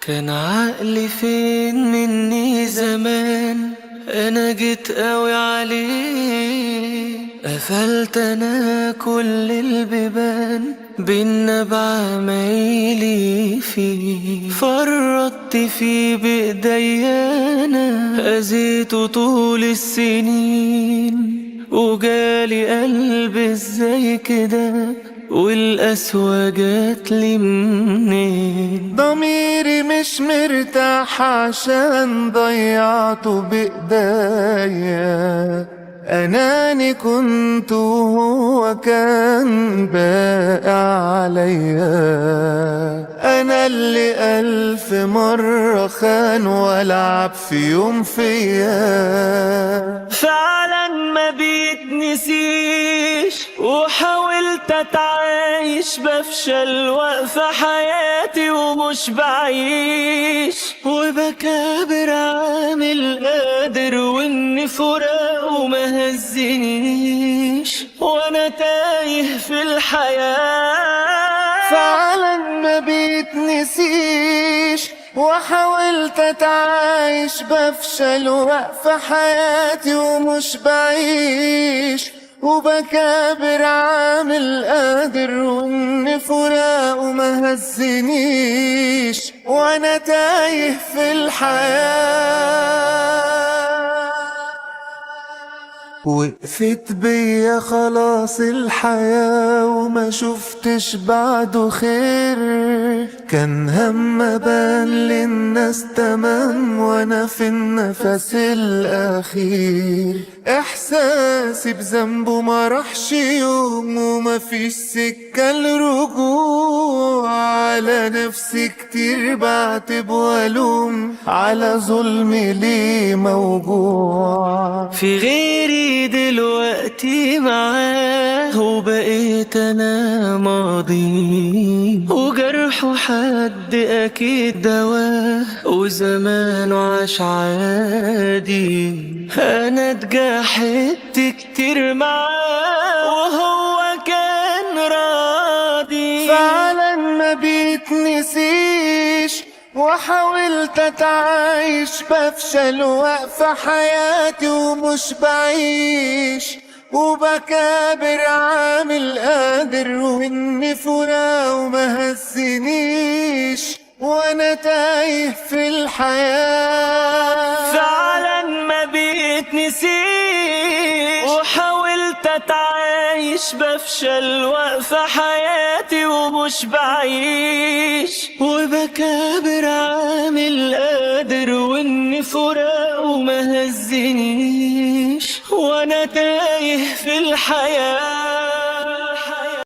كان عقلي فين مني زمان، انا جيت قوي عليه، قفلت انا كل البيبان بينا بعمايلي فيه، فرطت فيه بايديا انا، اذيته طول السنين، وجالي قلب ازاي كده، والقسوة جاتلي منين. ضميري مش مرتاح عشان ضيعته بإيديا. أناني كنت وهو كان باقي عليا. أنا اللي ألف مرة خان ولعب في يوم فيا. فعلا ما بيتنسيش، وحاولت اتعايش بفشل واقفة حياتي ومش بعيش، وبكابر عامل قادر وان فراقه ما هزنيش، وانا تايه في الحياة. فعلا ما بيتنسيش، وحاولت اتعايش بفشل واقفة حياتي ومش بعيش، وبكابر عامل قادر وان فراقه ما هزنيش، وانا تايه في الحياة. وقفت بيا خلاص الحياة وما شفتش بعده خير. كان هم بان للناس تمام وانا في النفس الاخير. احساسي بذنبه ما راحش يوم وما فيش سكة لرجوع. على نفسي كتير بعتب والوم على ظلمي ليه موجوع. في غيري دلوقتي معاه، وبقيت انا ماضي، وجرحه حد اكيد دواه، وزمانه عاش عادي. انا اتجاحدت كتير معاه، وهو كان راضي. فعلا ما بيتنسيش، وحاولت اتعايش بفشل واقفة حياتي ومش بعيش، وبكابر عامل قادر واني فراق وما هزنيش، وانا تايه في الحياة. فعلا ما بيتنسيش، وحاولت اتعايش بفشل واقفة حياتي ومش بعيش، وبكابر عامل قادر وان فراقه ما هزنيش، وانا تايه في الحياة.